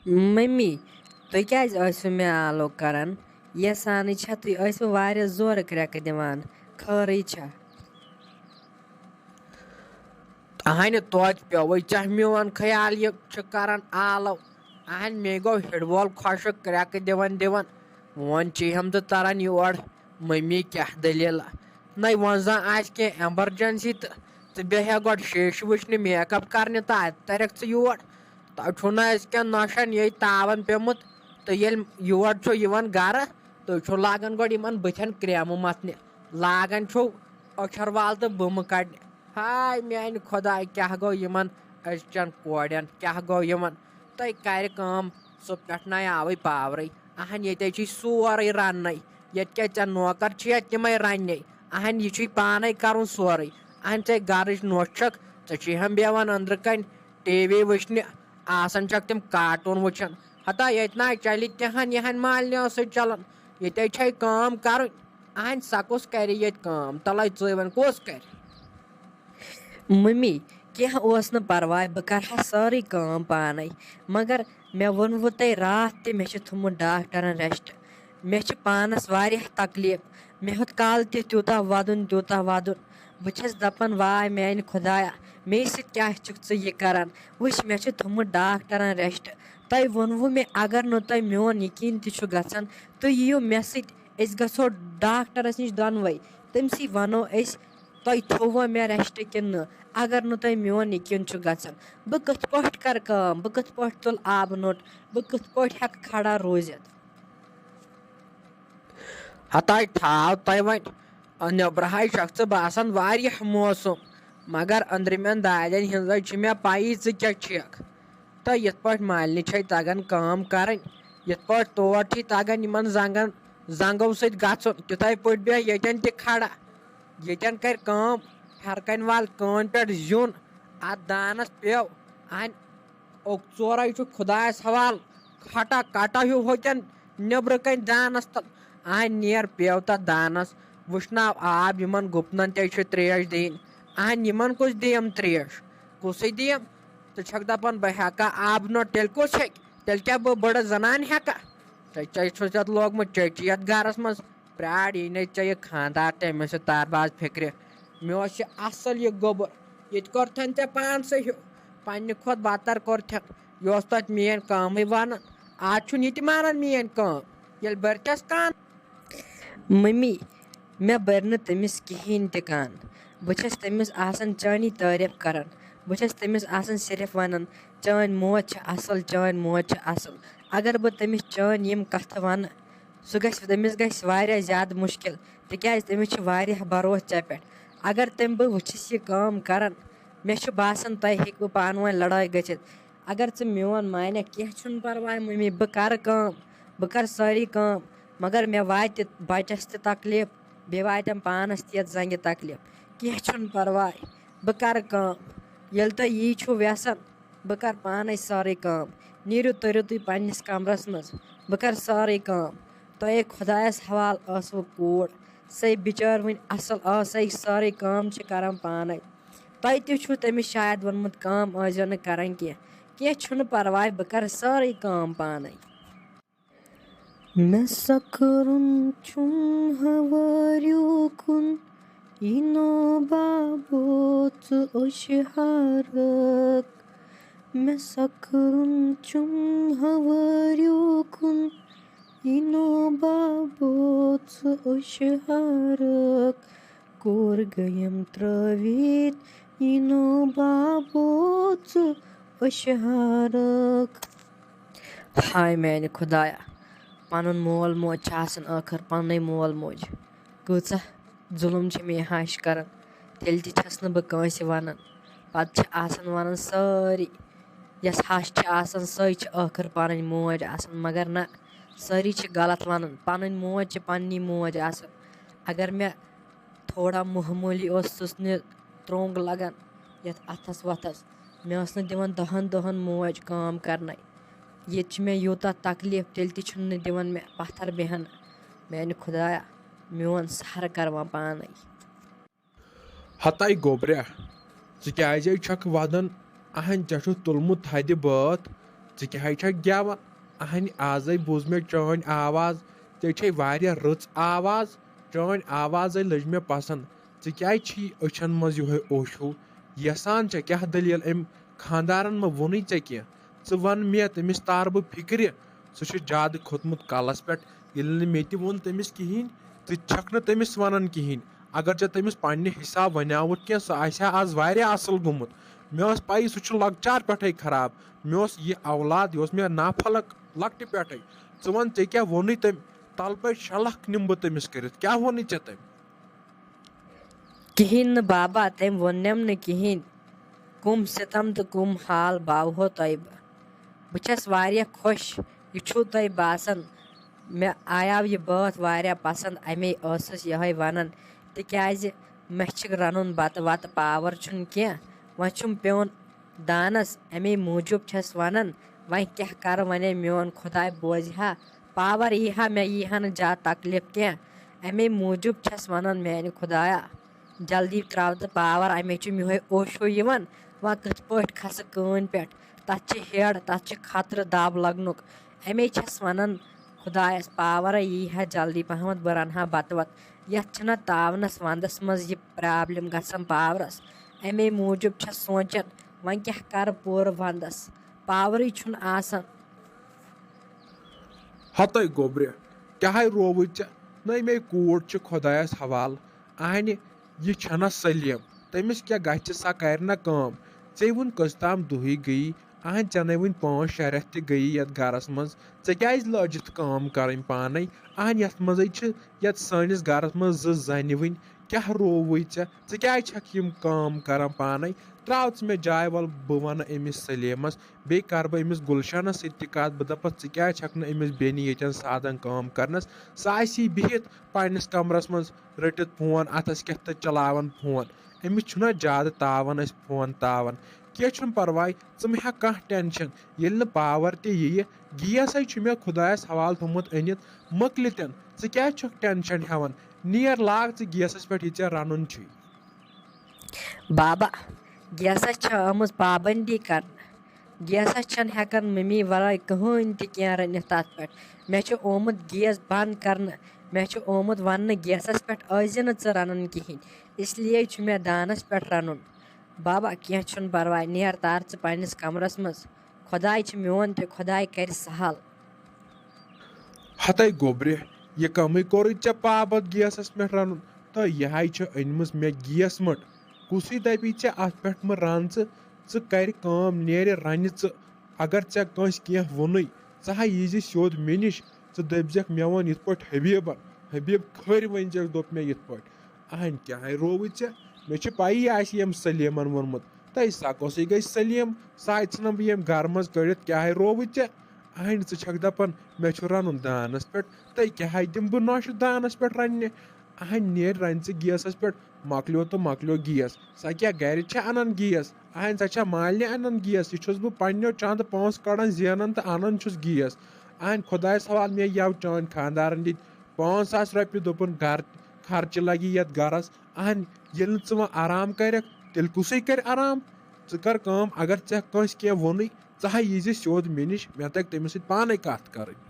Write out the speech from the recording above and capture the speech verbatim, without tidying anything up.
مٔمی، تُہۍ کیٛازِ ٲسِو مےٚ آلو کران؟ یژھانٕے چھا تُہۍ ٲسِو واریاہ زورٕ کرٛٮ۪کہٕ دِوان؟ خٲرٕے چھا؟ اہنہِ توتہِ پیوٚوُے ژےٚ میون خیال، یہِ چھُ کران آلو۔ اہن مے گوٚو ہِڑوول خۄشک کرٛٮ۪کہٕ دِوان دِوان۔ وۄنۍ چھِ ہم تہٕ تران یور۔ مٔمی کیٛاہ دٔلیٖلہ؟ نَے وۄنۍ زن آسہِ کینٛہہ ایمرجنسی تہٕ ژٕ بیٚہہ گۄڈٕ شیٖشہٕ وٕچھنہِ، میک اپ کرنہِ تہٕ اتہِ ترکھ ژٕ یور۔ تۄہہِ چھُو نہ أزکٮ۪ن نۄشن یہِ تاون پیوٚمُت، تہٕ ییٚلہِ یور چھُ یِوان گرٕ، تُہۍ چھُو لاگان گۄڈٕ یِمن بٕتھٮ۪ن کرٛیمہٕ متھنہِ، لاگان چھُو أچھر وال تہٕ بُمہٕ کڑنہِ۔ ہاے میانہِ خۄداے، کیٛاہ گوٚو یِمن أزچٮ۪ن کورٮ۪ن، کیٛاہ گوٚو یِمن؟ تۄہہِ کرِ کٲم، سُہ پٮ۪ٹھ نَے آوٕے پاورٕے۔ اہن ییٚتے چھُے سورُے رننَے، ییٚتہِ کیٛاہ ژےٚ نوکر چھِیا تِمے رننَے؟ اہن یہِ چھُے پانے کرُن سورُے۔ اہن ژےٚ گرٕچ نوٚش چھکھ، ژےٚ چھُے ہم بیٚہوان أنٛدرٕ کنہِ ٹی وی وٕچھنہِ، آسان چھکھ تِم کارٹوٗن وٕچھان۔ ہتا ییٚتہِ نہ چلہِ تِہن یِہن مالنیو سۭتۍ چلان، ییٚتے چھے کٲم کرٕنۍ۔ اہن سۄ کُس کرِ ییٚتہِ کٲم؟ تلے ژٕے وۄنۍ کُس کرِ؟ مٔمی، کینٛہہ اوس نہٕ پرواے، بہٕ کرٕ ہا سٲرٕے کٲم پانے، مگر مےٚ ووٚنوُ تۄہہِ راتھ تہِ، مےٚ چھُ تھوٚمُت ڈاکٹرن ریسٹ۔ مےٚ چھُ پانس واریاہ تکلیف، مےٚ ہیوٚت کالہٕ تہِ تیوٗتاہ ودُن، تیوٗتاہ ودُن۔ بہٕ چھَس دَپان، واے میٛانہِ خۄدایا، مے سۭتۍ کیٛاہ چھُکھ ژٕ یہِ کَران؟ وٕچھ، مےٚ چھُ تھوٚمُت ڈاکٹرَن ریسٹ۔ تۄہہِ ووٚنوُ مےٚ، اگر نہٕ تۄہہِ میون یقیٖن تہِ چھُ گژھان، تُہۍ یِیِو مےٚ سۭتۍ، أسۍ گژھو ڈاکٹرَس نِش دۄنوَے۔ تٔمۍ سٕے وَنو أسۍ، تۄہہِ تھوٚووا مےٚ ریسٹ کِنہٕ نہٕ؟ اگر نہٕ تۄہہِ میون یقیٖن چھُ گژھان، بہٕ کِتھ پٲٹھۍ کَرٕ کٲم؟ بہٕ کِتھ پٲٹھۍ تُلہٕ آبہٕ نوٚٹ؟ بہٕ کِتھ پٲٹھۍ ہٮ۪کہٕ کھڑا روٗزِتھ؟ ہتاے تھاو تۄہہِ وۄنۍ۔ نیٚبرٕ ہاے چھکھ ژٕ باسان واریاہ موسم، مگر أنٛدرِمٮ۪ن دادٮ۪ن ہٕنٛزے چھِ مےٚ پَیی ژٕ کیٛاہ چھکھ۔ تہٕ یِتھ پٲٹھۍ مالنہِ چھے تَگان کٲم کَرٕنۍ، یِتھ پٲٹھۍ تور چھے تَگان یِمَن زنٛگَن، زنٛگو سۭتۍ گژھُن، تِتھَے پٲٹھۍ بیٚہہ ییٚتٮ۪ن تہِ کھڑا۔ ییٚتٮ۪ن کَرِ کٲم، ہیٚرٕ کَنہِ وال کٲنۍ پٮ۪ٹھ زیُن، اَتھ دانَس پیٚو، اَنہِ اوٚک ژورے چھُ خۄدایَس حوالہٕ۔ کھٹا کٹا ہیوٗ ہوٚتٮ۪ن نیٚبرٕ کَنۍ دانَس تَل۔ اَہَن نیر پیو تَتھ دانَس۔ وٕشناو آب، یِمَن گُپنَن تہِ چھِ ترٛیش دِنۍ۔ اَہَن یِمَن کُس دِیَم ترٛیش؟ کُسٕے دِیَم؟ ژٕ چھَکھ دَپان بہٕ ہٮ۪کا آب نوٚٹ، تیٚلہِ کُس ہیٚکہِ؟ تیٚلہِ کیٛاہ بہٕ بٔڑٕ زَنان ہٮ۪کا؟ ژےٚ، ژےٚ چھُے یَتھ لوگمُت چیٚچی یَتھ گَرَس منٛز۔ پرٛار، یی نے ژےٚ یہِ خانٛدار تہِ، أمِس چھِ تَتھ باز فِکرِ۔ مےٚ اوس یہِ اَصٕل یہِ گوٚبُر۔ یہِ تہِ کوٚرتھَن ژےٚ پانسٕے ہیوٗ۔ پنٛنہِ کھۄتہٕ بدتر کوٚرتھَن۔ یہِ اوس توتہِ میٛٲنۍ کٲمٕے وَنان۔ آز چھُنہٕ یہِ تہِ مانان میٛٲنۍ کٲم۔ ییٚلہِ بٔرتھَس کان۔ مٔمی، مےٚ بٔر نہٕ تٔمِس کِہیٖنۍ تہِ کان۔ بہٕ چھَس تٔمِس آسان چٲنی تعریٖف کَران۔ بہٕ چھَس تٔمِس آسان صرف وَنان، "چٲنۍ موج چھِ اَصٕل، چٲنۍ موج چھِ اَصٕل۔" اگر بہٕ تٔمِس چٲنۍ یِم کَتھٕ وَنہٕ، سُہ گژھِ، تٔمِس گژھِ واریاہ زیادٕ مُشکِل، تِکیٛازِ تٔمِس چھِ واریاہ بھروسہٕ ژےٚ پٮ۪ٹھ۔ اگر تٔمۍ بہٕ وٕچھِس یہِ کٲم کَران، مےٚ چھُ باسان، تۄہہِ ہیٚکِوٕ پانہٕ ؤنۍ لڑٲے گٔژھِتھ۔ اگر ژٕ میون مانکھ، کینٛہہ چھُنہٕ پرواے، مٔمی، بہٕ کَرٕ کٲم، بہٕ کَرٕ سٲری کٲم، مگر مےٚ واتہِ بَچَس تہِ تکلیٖف، بیٚیہِ واتٮ۪م پانَس تہِ یَتھ زَنٛگہِ تکلیٖف۔ کینٛہہ چھُنہٕ پرواے، بہٕ کَرٕ کٲم۔ ییٚلہِ تُہۍ یی چھُو یَژھان، بہٕ کَرٕ پانَے سٲرٕے کٲم۔ نیٖرِو، تٔرِو تُہۍ پنٛنِس کَمرَس منٛز، بہٕ کَرٕ سٲرٕے کٲم۔ تۄہے خۄدایَس حوالہٕ ٲسوٕ کوٗر، سۄے بِچٲر وٕنۍ اَصٕل ٲس، سۄے سٲرٕے کٲم چھِ کَران پانَے۔ تۄہہِ تہِ چھُو تٔمِس شاید ووٚنمُت، "کٲم ٲسۍزیو نہٕ کَران کینٛہہ۔" کینٛہہ چھُنہٕ پَرواے، بہٕ کَرٕ سٲرٕے کٲم پانَے۔ مےٚ سکرُن چھُم ہَوٲریُکُن، یہِ نوبا بوت ژٕ اوٚشہارَک۔ مےٚ سکرُن چھُم ہَوٲریُکُن، یہِ نوبا بوت ژٕ اوٚشہارَک۔ کوٗر گٔیم ترٛٲوِتھ، یہِ نوبا بوت ژٕ اوٚشہارَک۔ ہاے میانہِ خۄدایا، پنُن مول موج چھِ آسان ٲخٕر پننُے مول موج۔ کۭژاہ ظُلُم چھِ مےٚ یہِ ہَش کران، تیٚلہِ تہِ چھَس نہٕ بہٕ کٲنٛسہِ وَنان۔ پتہٕ چھِ آسان وَنان سٲری، یۄس ہَش چھِ آسان، سۄے چھِ ٲخٕر پنٕنۍ موج آسان، مگر نہ، سٲری چھِ غلط وَنان، پنٕنۍ موج چھِ پننی موج آسان۔ اگر مےٚ تھوڑا معموٗلی اوس سٕژنہِ ترٛونٛگ لگان یَتھ اَتھَس وَتھَس۔ مےٚ ٲس نہٕ دِوان دَہَن دۄہَن موج کٲم کَرنَے۔ ییٚتہِ چھِ مےٚ یوٗتاہ تکلیٖف، تیٚلہِ تہِ چھُنہٕ نہٕ دِوان مےٚ پَتھَر بیٚہنہٕ۔ میٛانہِ خۄدایا، میون سہارٕ کَر وۄنۍ پانَے۔ ہتاے گوبریا، ژٕ کیٛازے چھکھ ودان؟ اہن، ژےٚ چھُتھ تُلمُت تھدِ بٲتھ، ژٕ کیٛازِ چھکھ گٮ۪وان؟ اہنہِ، آزے بوٗز مےٚ چٲنۍ آواز، ژےٚ چھے واریاہ رٕژ آواز، چٲنۍ آوازے لٔج مےٚ پسنٛد۔ ژٕ کیٛازِ چھی أچھن منٛز یِہوے اوشو؟ یژھان چھےٚ کیٛاہ دٔلیٖل؟ أمۍ خانٛدارن مہ ووٚنُے ژےٚ کینٛہہ؟ ژٕ وَن مےٚ، تٔمِس تارٕ بہٕ فِکرِ۔ سُہ چھُ زیادٕ کھوٚتمُت کلس پٮ۪ٹھ۔ ییٚلہِ نہٕ مےٚ تہِ ووٚن تٔمِس کِہیٖنۍ، ژٕ چھکھ نہٕ تٔمِس وَنان کِہیٖنۍ۔ اگر ژےٚ تٔمِس پننہِ حساب وَنیٛاوُتھ کینٛہہ، سُہ آسہِ ہا آز واریاہ اصل گوٚمُت۔ مےٚ ٲس پَیی سُہ چھُ لۄکچار پٮ۪ٹھَے خراب۔ مےٚ اوس یہِ اولاد، یہِ اوس مےٚ نافلک لۄکٹہِ پٮ۪ٹھَے۔ ژٕ وَن، ژےٚ کیٛاہ ووٚنُے تٔمۍ؟ تَلہٕ پٲٹھۍ شےٚ لَکھ نِمہٕ بہٕ تٔمِس کٔرِتھ۔ کیٛاہ ووٚنُے ژےٚ تٔمۍ؟ کِہیٖنۍ نہٕ بابا، تٔمۍ ووٚننم نہٕ کِہیٖنۍ۔ کُم ستم تہٕ کُم حال باوہو تۄہہِ بہٕ۔ بہٕ چھَس واریاہ خۄش، یہِ چھُو تۄہہِ باسان۔ مےٚ آیاو یہِ بٲتھ واریاہ پسنٛد، اَمے ٲسٕس یِہوٚے وَنان، تِکیٛازِ مےٚ چھِ رَنُن بَتہٕ وَتہٕ، پاور چھُنہٕ کینٛہہ۔ وۄنۍ چھُم پیوٚن دانَس، اَمے موٗجوٗب چھَس وَنان، وۄنۍ کیٛاہ کَرٕ، وَنے میون خۄداے بوزِ ہا، پاور یی ہا، مےٚ یی ہا نہٕ زیادٕ تکلیٖف کینٛہہ۔ اَمے موٗجوٗب چھَس وَنان، میٛانہِ خۄدایا، جلدی ترٛاو تہٕ پاور، اَمے چھُم یِہوٚے اوشو یِوان، وۄنۍ کِتھ پٲٹھۍ کھسہٕ کٲنۍ پٮ۪ٹھ؟ تَتھ چھِ ہیڈ، تَتھ چھِ خطرٕ دب لگنُک۔ اَمے چھَس وَنان خۄدایَس، پاورَے یی ہا جلدی پہمتھ، بہٕ رَنہٕ ہا بَتہٕ وَتہٕ۔ یَتھ چھِنہ تاونَس وَندَس منٛز یہِ پرابلم گژھان پاورَس، اَمے موٗجوٗب چھَس سونٛچان، وۄنۍ کیٛاہ کَرٕ پوٗرٕ وَندَس، پاورٕے چھُنہٕ آسان۔ ہتَے گوٚبرِ، کیٛاہے رووُے ژےٚ؟ نٔے مے کوٗر چھِ خۄدایَس حوالہٕ۔ اہنہِ، یہِ چھَنہ سلیٖم؟ تٔمِس کیٛاہ گژھِ؟ سۄ کَرِ نہ کٲم۔ ژےٚ وُن کٔژ تام دۄہٕے گٔیی؟ اہنہِ، ژےٚ نے وُنہِ پانٛژھ شےٚ رٮ۪تھ تہِ گٔیی یَتھ گَرَس منٛز۔ ژےٚ کیٛازِ لٲجِتھ کٲم کَرٕنۍ پانَے؟ اہنہِ، یَتھ منٛزٕے چھِ یَتھ سٲنِس گَرَس منٛز زٕ زَنہِ وٕنہِ۔ کیٛاہ رووُے ژےٚ؟ ژٕ کیٛازِ چھَکھ یِم کٲم کَران پانَے؟ ترٛاو ژٕ مےٚ جاے، وَلہٕ بہٕ وَنہٕ أمِس سلیٖمَس، بیٚیہِ کَرٕ بہٕ أمِس گُلشَنَس سۭتۍ تہِ کَتھ، بہٕ دَپَس، ژٕ کیٛازِ چھَکھ نہٕ أمِس بیٚنہِ ییٚتٮ۪ن سادَن کٲم کَرنَس؟ سۄ آسی بِہِتھ پنٛنِس کَمرَس منٛز، رٔٹِتھ فون اَتھَس کٮ۪تھ تہٕ چَلاوان فون۔ أمِس چھُنہ زیادٕ تاوان أسۍ فون تاوان۔ کینٛہہ چھُنہٕ پَرواے، ژٕ مہٕ ہےٚ کانٛہہ ٹٮ۪نشَن۔ ییٚلہِ نہٕ پاوَر تہِ یِیہِ، گیسَے چھُ مےٚ خۄدایَس حوالہٕ تھوٚمُت أنِتھ، مۄکلہِ تَن۔ ژٕ کیٛازِ چھُکھ ٹٮ۪نشَن ہٮ۪وان؟ نیر لاگ ژٕ گیسَس پٮ۪ٹھ، یہِ ژےٚ رَنُن چھُے۔ بابا، گیسَس چھےٚ آمٕژ پابندی کرنہٕ۔ گیسَس چھَنہٕ ہٮ۪کان مٔمی ورٲے کٕہٕنۍ تہِ کینٛہہ رٔنِتھ تَتھ پٮ۪ٹھ۔ مےٚ چھُ آمُت گیس بنٛد کرنہٕ۔ مےٚ چھُ آمُت وننہٕ، گیسَس پٮ۪ٹھ ٲسۍ زِ نہٕ ژٕ رَنان کِہیٖنۍ، اس لیے چھُ مےٚ دانَس پٮ۪ٹھ رَنُن۔ بابا، کینٛہہ چھُنہٕ پرواے، نیر تار ژٕ پنٛنِس کمرَس منٛز۔ خۄداے چھُ میون تہِ، خۄداے کرِ سہل۔ ہتے گوٚبرِ، یہِ کمٕے کوٚرُے ژےٚ پابت گیسَس پٮ۪ٹھ رَنُن؟ تہٕ یہِ ہاے چھِ أنمٕژ مےٚ گیس مٔٹ۔ کُسٕے دَپی ژےٚ اَتھ پٮ۪ٹھ مہٕ رَن ژٕ، ژٕ کَرِ کٲم، نیرِ رَنہِ ژٕ۔ اگر ژےٚ کٲنٛسہِ کینٛہہ ووٚنُے، ژٕ ہا ییٖزِ سیوٚد مےٚ نِش، ژٕ دٔپزٮ۪کھ مےٚ ووٚن یِتھ پٲٹھۍ حبیٖبَن۔ حبیٖب کھٔرۍ ؤنۍزٮ۪کھ، دوٚپ مےٚ یِتھ پٲٹھۍ۔ اہنۍ کیٛاہ ہاے رووُے ژےٚ؟ مےٚ چھِ پَیی آسہِ ییٚمۍ سلیٖمَن ووٚنمُت۔ تہٕ سۄ کۄسٕے گٔے سلیٖم؟ سۄ ہاے ژھٕنَم بہٕ ییٚمۍ گَرٕ منٛز کٔڑِتھ، کیٛاہ ہاے رووُے ژےٚ؟ اہنۍ، ژٕ چھَکھ دَپان مےٚ چھُ رَنُن دانَس پٮ۪ٹھ، تہٕ کیٛاہ ہاے دِمہٕ بہٕ نوشہِ دانَس پٮ۪ٹھ رَننہِ؟ اہنۍ، نیرِ رَنہِ ژٕ گیسَس پٮ۪ٹھ، مۄکلیو تہٕ مۄکلیو گیس۔ سۄ کیٛاہ گَرِ چھےٚ اَنان گیس؟ اہنۍ، سۄ چھےٚ مالنہِ اَنان گیس؟ یہِ چھُس بہٕ پنٛنیو چَندٕ پونٛسہٕ کَڑان، زینان تہٕ اَنان چھُس گیس۔ اہنۍ، خۄدایَس حوالہٕ، مےٚ یَو چٲنۍ خانٛدارَن دِتۍ پانٛژھ ساس رۄپیہِ، دوٚپُن گَرٕ خرچہِ لَگہِ یَتھ گَرَس۔ اہنۍ، ییٚلہِ نہٕ ژٕ وۄنۍ آرام کَرٮ۪کھ، تیٚلہِ کُسٕے کَرِ آرام؟ ژٕ کَر کٲم، اگر ژےٚ کٲنٛسہِ کینٛہہ ووٚنُے، ژٕ ہا ییٖزِ سیوٚد مےٚ نِش، مےٚ تَگہِ تٔمِس سۭتۍ پانَے کَتھ کَرٕنۍ۔